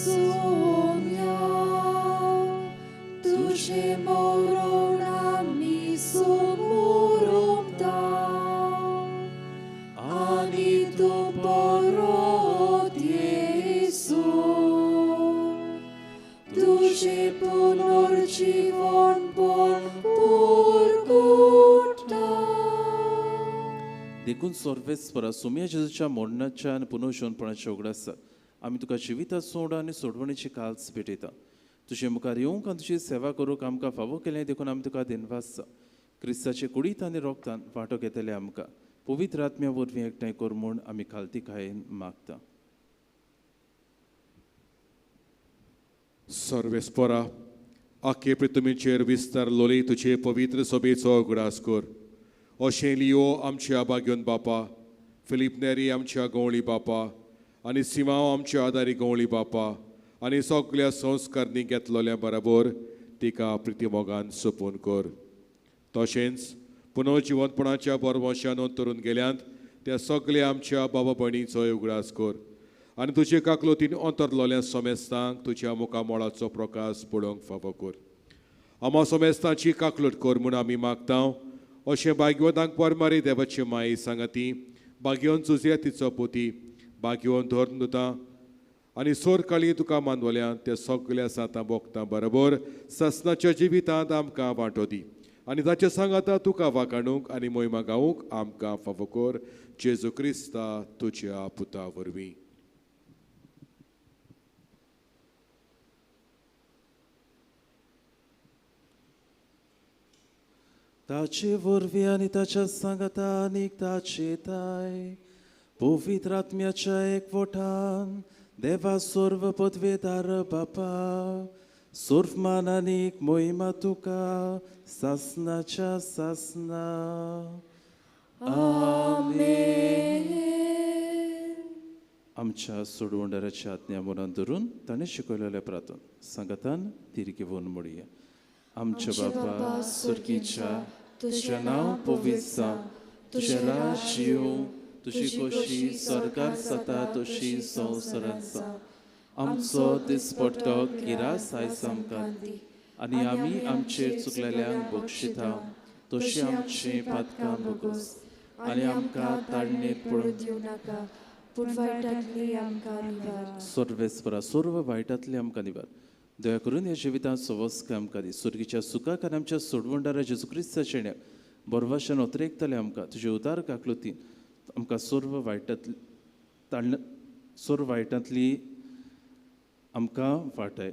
Speaker 1: सोम्या, तुझे मरण आमी समोरमता आनी तूं परत येसून तुझे पुनर्जीवन पण पुरकुटा.
Speaker 3: देखून सर्वेस्परा सोम्या जेजूच्या मरणाच्या आनी पुनर्जीवनपणाच्या उगडासाक आमी तुका जिविता सोड आनी सोडवणेची काल्स भेटयता. तुजे मुखार येवंक आनी तुजी सेवा करूंक आमकां फावो केलें देखून आमी तुका दिनवासता. क्रिस्ताचे कुडीत आनी रोगतान वांटो घेतले आमकां पवित्र आत्म्या वरवीं एकठांय कर म्हूण आमी खालतीकायेन मागता.
Speaker 9: सर्वेस्परा आखे पृथ्वीचेर विस्तारलोली तुजे पवित्र सभेचो उगडास कर. अशें लियो आमच्या बाग्योन बापा, फिलीप नेरी आमच्या गवळी बापा आनी सिमांव आमच्या आदारी गवळी बापा आनी सगल्या संस्कारणी घेतलोल्या बराबर तिका प्रितीमोगान सोपून कर. तशेंच पुनर्जिवंतपणाच्या बरवशान अंतरून गेल्यांत त्या सगल्या आमच्या बाबा भयणीचोय उगडास कर आनी तुजे काकलोतीन अंतरलोल्या सोमेस्तांक तुज्या मुखामोळाचो प्रकाश पळोवंक फावो कर. आमा सोमेस्तांची काकलोट कर म्हूण आमी मागता. अशें भाग्यवंतांक परमारी देवाची माई सांगाती, भाग्यवंत जुजया तिचो पोती, भाग्यवंत धर्म दुता आनी सोर काळी तुका मानवल्या त्या सगल्या सातां बोगतां बरोबर सासनाच्या जिवितांत आमकां वांटो दी आनी ताच्या सांगाता तुका वाखाणूंक आनी मोहिमा गावूंक आमकां फावो कर. जेजू क्रिस्ता तुज्या पुता वरवीं.
Speaker 3: ताचे वरवीं आनी ताच्या सांगाता आनी ताचे ताय पवित्र आत्म्याच्या एकवटान देवा सर्व पदवेदार बापा, सर्व मान आनी मोहिमा तुका सासनाच्या सासना.
Speaker 1: आमेन.
Speaker 3: आमच्या सोडवणदाराच्या आज्ञा मुरान धरून ताणें शिकयलेल्या प्रार्थन सांगातान तीर घेवन म्हणया. आमच्या बापा सुर्गीच्या, तुजें नांव पवित्र जावं, तुजें राज्य येवं, तुजी खोशी स्वर्गार जाता तशी संवसारांत जावं. आमचो दिसपट्टो गिरास आयज आमकां दी आनी आमी आमचेर चुकलेल्यांक बक्षिता तशी आमची पातकां भोगोस आनी आमकां ताडणेंत पडून
Speaker 1: दिवं नाका, पूण वायटांतली आमकां निवार.
Speaker 3: सर्वेस्परा सर्व वायटांतली आमकां निवार. दया करून ह्या जिवितांत सवस्क आमकां दी. सुर्गीच्या सुखाक आनी आमच्या सोडवणदारा जेजू क्रिस्ताच्या येण्याक बरवाशान अतिरेकतले आमकां तुजे उदार काकलुतीन आमकां सर्व वायटांतली ताण सर्व वायटांतली आमकां वाटाय.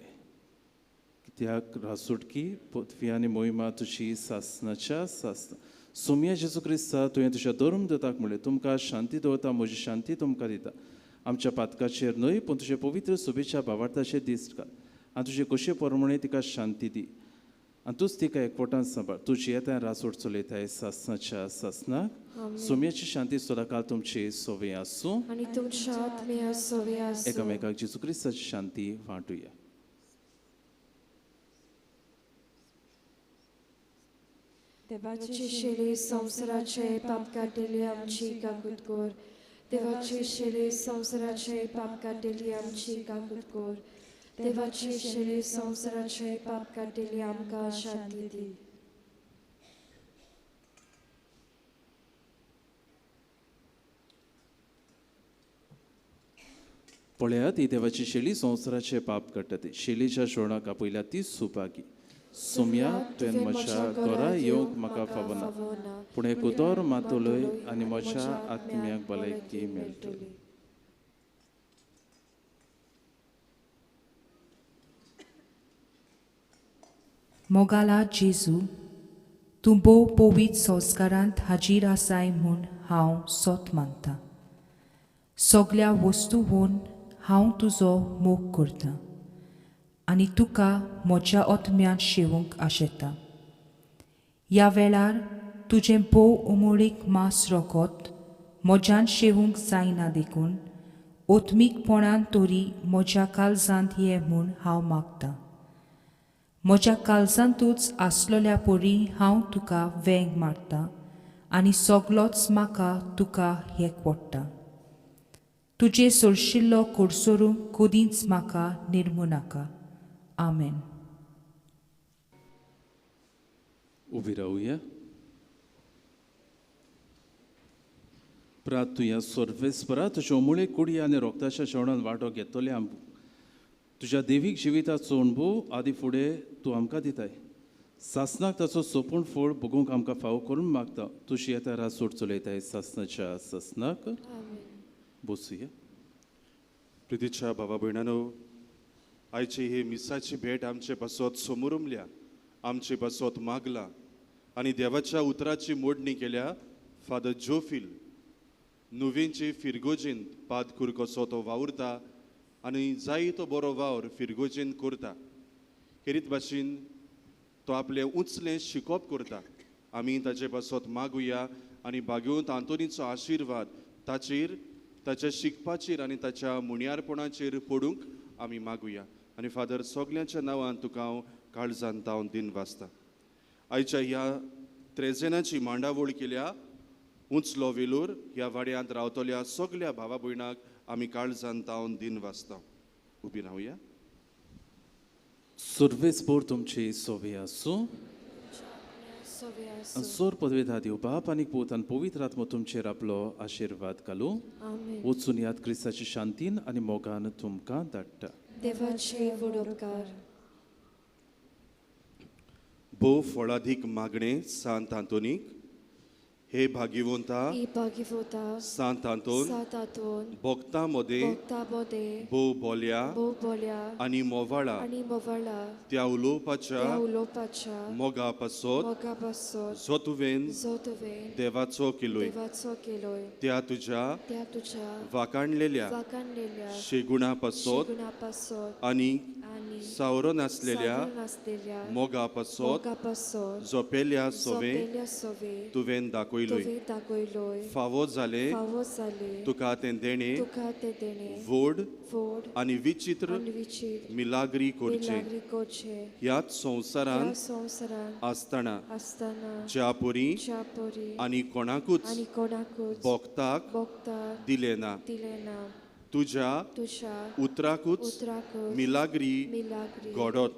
Speaker 3: कित्याक रासुटकी पृथ्वी आनी मोहिमा तुजी सासनाच्या सासना. सोमया जेजू क्रिस्ता, तुवें तुज्या धर्म दताक म्हणलें, तुमकां शांती दवरता, म्हजी शांती तुमकां दिता. आमच्या पातकाचेर न्हय पूण तुजे पवित्र सुबेच्या भावार्थाचेर दिश्ट घाल आनी तुजे कशे प्रमाणे तिका शांती दी आनी तूंच तिका एकवटान सांबाळ. तुजी येता रासोट चलयताय सासनाच्या सासनाक. सोमयाची शांती सदांकाळ तुमची सोवे आसूं
Speaker 1: आनी तुमच्या आत्म्या सोवे आसूं.
Speaker 3: एकामेकाक जेजू क्रिस्ताची शांती वांटुया.
Speaker 1: देवाची शेली संवसाराचे पाप काडटली आमची काकूत कर. देवाची शेली संवसाराचे पाप काडटली आमची काकूत कर. देवाची शेली संवसाराचे पाप काडटली आमकां शांती दी.
Speaker 3: पळयात, ही देवाची शेली संवसाराचे पाप काडटा. ती शेलीच्या जेवणाक आपयल्या ती सुभागी. सोमया, तुवें म्हज्या घरा येवंक म्हाका फावना, पूण एक उतर मात उलय आनी म्हज्या आत्म्याक भलायकी मेळटली.
Speaker 10: मोगाला जेजू, तूं भोव पवित्र संस्कारांत हाजीर आसाय म्हूण हांव सोत मानता. सगल्या वस्तूहून हांव तुजो मोग करतां आनी तुका म्हज्या आत्म्यांत शेवूंक आशेता. ह्या वेळार तुजें भोव उमळीक मांस रोगत म्हज्यान शेवूंक जायना देखून आत्मीकपणान तरी म्हज्या काळजांत ये म्हूण हांव मागतां. म्हज्या काळजांतूच आसलेल्या परी हांव तुका वेंग मारतां आनी सगलोच म्हाका तुका एकवडटा. तुजे सोरशिल्लो कोडसोरूंक कदींच म्हाका निर्मू नाका. आमेन.
Speaker 3: उबी रावया. प्रार्थुया. सर्वेस्परा, तुज्या उमळे कुडी आनी रोगताच्या जेवणान वांटो घेतले आम तुज्या देवीक जिविताचो अणभव आदी फुडें तूं आमकां दिताय. सासनाक ताचो सोपूण फळ भोगूंक आमकां फावो करून मागता. तुजी येता रासोट चलयताय सासनाच्या सासनाक. बसुया.
Speaker 2: प्रितीच्या भावा भयणानो, आयची ही मिसाची भेट आमचे पासत समोरमल्या, आमचे पासत मागला आनी देवाच्या उतराची मोडणी केल्या फादर जोफील नुवेंचे फिरगोजेंत पादकूर कसो तो वावुरता आनी जाय तो बरो वावर फिरगोजेंत करता. हेरीत भाशेन तो आपलें उंचलें शिकोप करता. आमी ताचे पासत मागुया आनी भाग्यवंत आंतोनीचो आशिर्वाद ताचेर, ताच्या शिकपाचेर आनी ताच्या मुणयारपणाचेर पडूंक आमी मागुया. आनी फादर, सगल्यांच्या नांवान तुका हांव काळजान तावन दिन वाचता. आयच्या ह्या त्रेजेनाची मांडावळ केल्या उंचलो वेलूर ह्या वाड्यांत रावतल्या सगल्या भावा भयणाक आमी काळजान तावन दिन वाचता. उबी रावया.
Speaker 3: सर्वेस्पोर तुमची सोवे आसूं. सोर पदवेधा देव बाप आनी पूत आनी पवित्र आत्मो तुमचेर आपलो आशिर्वाद घालूं. वचून याद क्रिस्ताची शांतीन आनी मोगान तुमकां धाडटा.
Speaker 1: देवाचे व्हड उपकार.
Speaker 2: भोव फळादीक मागणें सांत आंतोनीक. हे भाग्यवंता, सांत आंतोन, भक्तां मदें भोव बोल्या आनी मोवाळा त्या उलोवपाच्या मोगा पासत जो तुवें देवाचो केलोय त्या तुज्या वाकाणलेल्या शेगुणा पासत आनी सावरो नासलेल्या मोगा पासत जोपेल्या सोवे तुवें दाखयलो. दाखयलोय फावो जाले तुका तें देणें व्हड आनी विचित्र मिलाग्री करचें ह्याच संवसारांत आसतना ज्या परी आनी कोणाकूच भोगताक दिलें ना तुज्या उतराकूच मिलाग्री घडत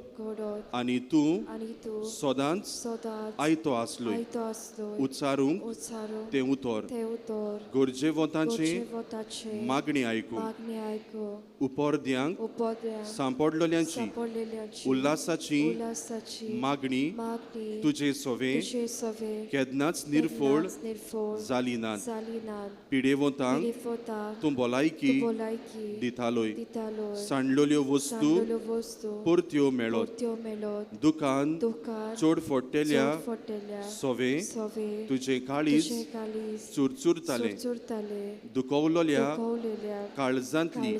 Speaker 2: आनी तूं सदांच आयतो आसलोय उच्चारूंक तें उतर गरजेवंतांची मागणी आयकूंक उपरद्यांक सांपडलेल्यांची उल्हासाची मागणी तुजे सवे केन्नाच निर्फोळ जाली ना पिडेवंतांक तूं भलायकी दितालोय सांडलेल्यो वस्तू परत्यो मेळत दुकान चड फोडटेल्या सवे तुजें काळीज चुरचुरतालें दुखवलेल्या काळजांतली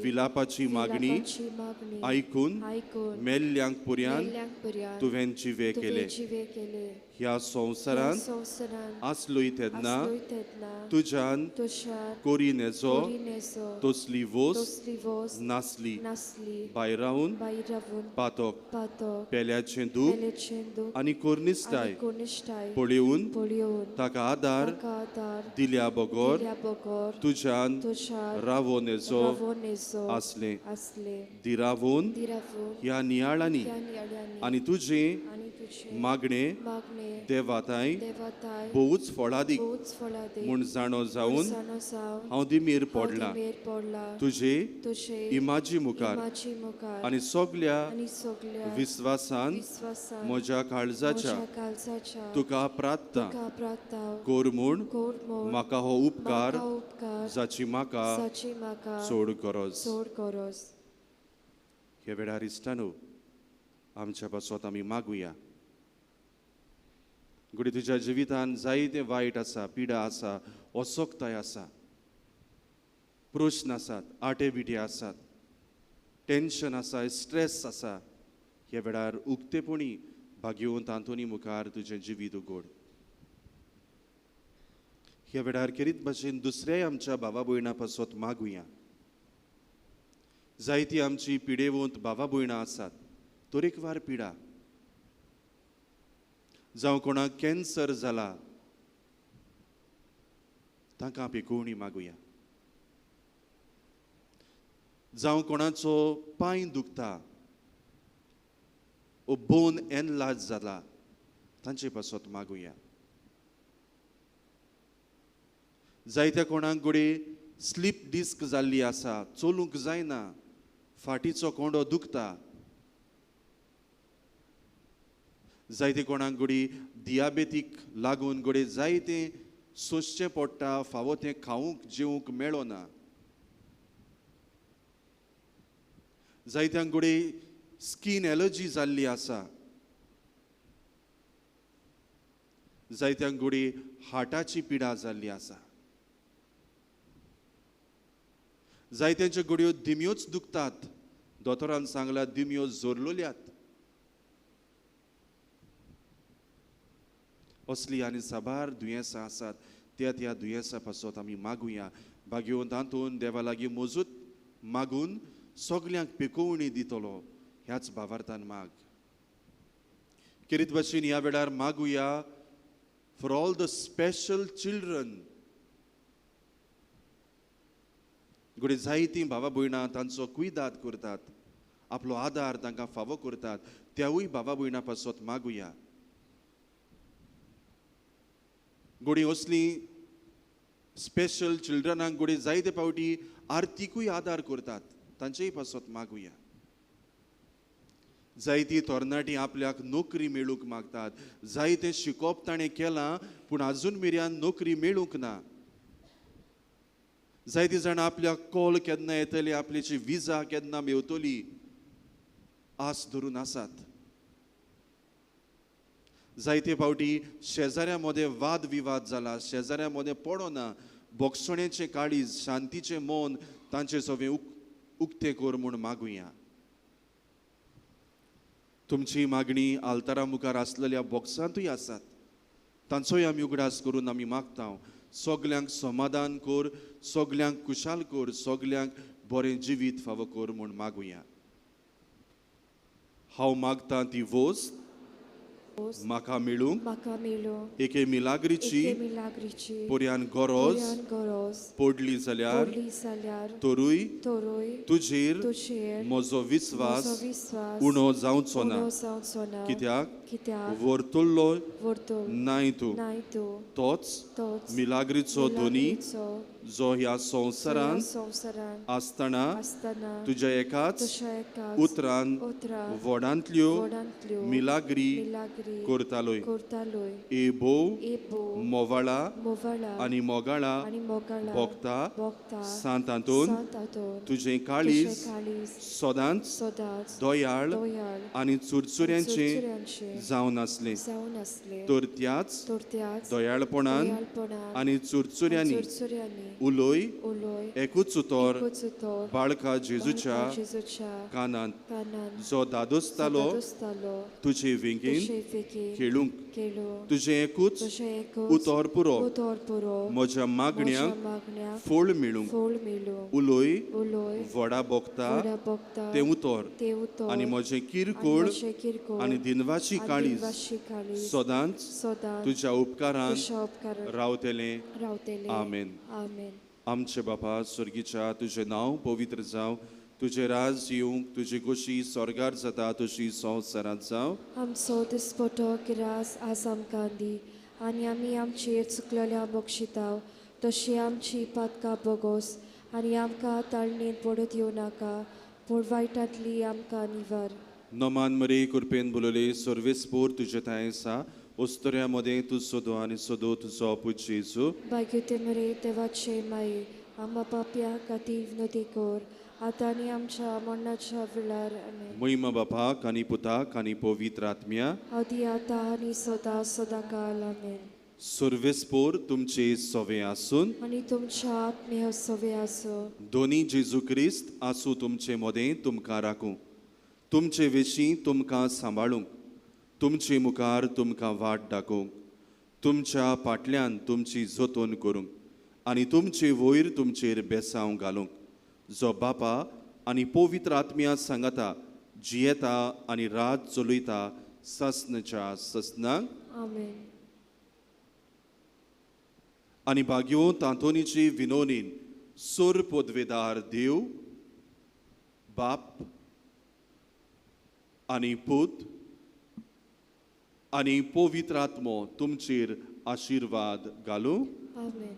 Speaker 2: विलापाची मागणी आयकून मेल्ल्यांक पुर्यान तुवें जिवे केले ह्या संवसारांत आसलोय तेन्ना तुज्यान कोरी नेजो तसली वोस नासली भायरावन पातक पेल्याचें दूख आनी कोर्निस्ताय पळोवन ताका आदार दिल्या बगर तुज्यान रावो नेजो आसलें दिरावून ह्या नियाळांनी आनी तुजें मागणें देवाताय भोवूच फळादीक म्हूण जाणो जावन हांव दिमीर पडला तुजे इमाजी मुखार आनी सगल्या विस्वासान म्हज्या काळजाच्या तुका प्रार्थना कर म्हूण म्हाका हो उपकार जाची म्हाका चड गरज. ह्या वेळार इश्टांनो आमच्या पासत आमी मागुया. घडये तुज्या जिवितान जायते वायट आसा, पिडा आसा, असक्ताय आसा, प्रश्न आसात, आटे बिटे आसात, टेन्शन आसा, स्ट्रेस आसा. ह्या वेळार उक्तेपणी भाग्यवंत आंतोनी मुखार तुजें जिवीत उगड. ह्या वेळार खेरीत भाशेन दुसऱ्याय आमच्या भावा भयणां पासत मागुया. जायती आमची पिडेवंत भावा भयणां आसात, तरेकवार पिडा, जावं कोणाक कॅन्सर जाला, तांकां पेकोवणी मागुया. जावं कोणाचो पांय दुखता ओ बोन एनलाज जाला, तांचे पासत मागुया. जायत्या कोणाक घडये स्लीप डिस्क जाल्ली आसा, चलूंक जायना, फाटीचो कोंडो दुखता. जायते कोणाक घडये दियाबेतीक लागून घडये जायते सोंसचें पडटा, फावो तें खावंक जेवंक मेळना. जायत्यांक घडये स्कीन एलर्जी जाल्ली आसा. जायत्यांक घडये हार्टाची पिडा जाल्ली आसा. जायत्यांच्यो घडयो दिमयोच दुखतात, दोतोरान सांगला दिमयो जोरलोल्यात. असली आनी साबार दुयेंसां आसात, त्या त्या दुयेंसां पासत आमी मागुया. भाग्यवंत आंतोन देवा लागीं मजूत मागून सगल्यांक पेकोवणी दितलो ह्याच भावार्थान माग. खेरीत भाशेन ह्या वेळार मागुया for all the special children. घडये जायतीं भावा भयणां तांचो कुयदाद करतात, आपलो आदार तांकां फावो करतात, त्यावूय भावा भयणां पासत मागुया. घडये असलीं स्पेशल चिल्ड्रनाक घडये जायते फावटी आर्थिकूय आदार करतात, तांचेय पासत मागुया. जायती तरणाटी आपल्याक नोकरी मेळूंक मागतात, जायतें शिकोवप ताणें केलां पूण आजून मेरेन नोकरी मेळूंक ना. जायतीं जाणां आपल्याक कॉल केन्ना येतली, आपल्याची विजा केन्ना मेवतली आस धरून आसात. जायते फावटी शेजाऱ्यां मदें वाद विवाद जाला, शेजाऱ्यां मदें पडना, बोगसणेचें काळीज, शांतीचें मन तांचे सगळें उक्तें कर म्हूण मागुया. तुमची मागणी आल्तारा मुखार आसलेल्या बॉक्सांतूय आसात. तांचोय आमी उगडास करून आमी मागता सगल्यांक समाधान कर, सगल्यांक खुशाल कर, सगल्यांक बरें जिवीत फावो कर म्हूण मागुया. हांव मागता ती वस्त म्हाका मेळूंक एके मिलाग्रीची पर्यान गरज पडली जाल्यार तरूय तुजेर म्हजो विस्वास उणो जावचो ना, कित्याक वर्तुल्लो नाय तूं तोच मिलाग्रीचो धनी जो ह्या संवसारांत आसतना तुज्या एकाच उतरान व्हडांतल्यो मिलाग्री करतालोय. ए भोव मोवाळा आनी मोगाळा भोगता सांत आंतोन तुजें काळीज सदांच दयाळ आनी चुरचुऱ्यांचें जावन आसलें, तर त्याच दयाळपणान आनी चुरचुऱ्यांनी उलोय एकूच उतर बाळका जेजूच्या कानांत जो दादोसतालो तुजे वेंगेन खेळूंक तुजें एकूच उतर पुरो म्हज्या मागण्यांक फळ मेळूंक उलोय व्हडा भोगता तें उतर आनी म्हजें किरकोळ आनी दिनवाशी काळीज सदांच तुज्या उपकारान रावतलें. आमेन. आमचे बापा स्वर्गीच्या तुजें नांव पवित्र जावं, तुजें राज येवंक, तुजी गोशी स्वर्गार जाता तशी संवसारांत जावं.
Speaker 1: आमचो दिसपटो किरास आज आमकां दी आनी आमी आमचेर चुकलेल्या बक्षिताव तशी आमची पातकां बोगोस आनी आमकां ताळणेंत पडत येवं नाका पूण वायटांतली आमकां निवार.
Speaker 2: नमान मरे कृपेन बोलले सर्वेस्पोर तुजे थांय आसा, ओस्तोऱ्या मदें तूं सोदो आनी सोदो तुजो पूत जेजू.
Speaker 1: भाग्यते मरे देवाचे माई आम्हा पापया खातीर विनवती कर आतां आनी आमच्या मरणाच्या वेळार. आमेन.
Speaker 2: महिमा बापाक आनी पुताक आनी पवित्र आत्म्या,
Speaker 1: आदी आतां आनी सदां सदां काल. आमेन.
Speaker 2: सर्वेस्पोर तुमचे सवे आसून
Speaker 1: आनी तुमच्या आत्म्या सवे आसूं.
Speaker 2: दोनी जेजू क्रिस्त आसूं तुमचे मदें तुमकां राखूं, तुमचे विशीं तुमकां सांबाळूंक, तुमचे मुखार तुमकां वाट दाखोवंक, तुमच्या फाटल्यान तुमची जतन करूंक आनी तुमचे वयर तुमचेर बेसांव घालूंक, जो बापा आनी पवित्र आत्म्या सांगाता जियेता आनी रात चलयता ससनच्या ससनाक.
Speaker 1: आमेन.
Speaker 2: आनी भाग्यवंत आंतोनीची विनोनीन सोर पदवेदार देव बाप आनी पूत आनी पवित्र आत्मो तुमचेर आशिर्वाद घालूं.
Speaker 1: आमेन.